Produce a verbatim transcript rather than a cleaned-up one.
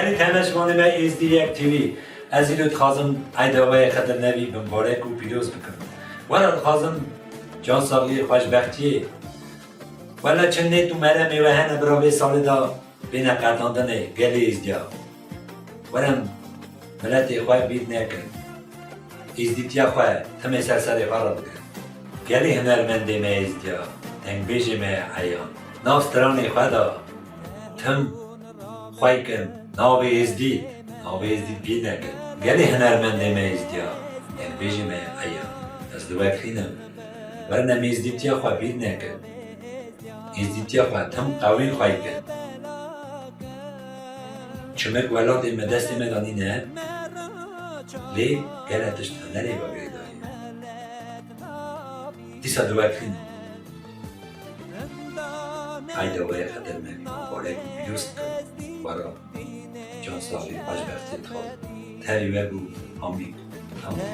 Gelî temeşvanê me Êzdî Yek T V, ez îro dixwazim eyda we yê Xedir Nevî bi mubarek û pîroz bikim. Were dixwazim can saxliyê, xweşbextiyê, wele çi nêt û meremê we hene bira vê salê de bêne qedandinê gelê Êzdiya. Werin miletê xwe bîr nekin. Êzdîtiya xwe timê ser serê xwe re bikin. Gelê hunermendê me Êzdiya, dengbêjê me heyan. Nav stranê xwe de tim xwey kin, navê Êzdît, navê Êzdît bîr nekin. Gelê hunermendê me Êzdiya, dengbêjê me heyan. Ez li we dixînim. Werin em Êzdîtiya xwe bîr nekin. Êzdîtiya xwe tim qewîn xwey kin. Çimik welatê me destê me de nîne, lê gele tişt hunerê we girêdayî. Dîsa di we dixînim. Eyda we yê Xedir Nevî mubarek û pîroz dikim. Were can saxlî, xweşbextiyê dixwazim. Tevî we bû, Amîn. Amîn.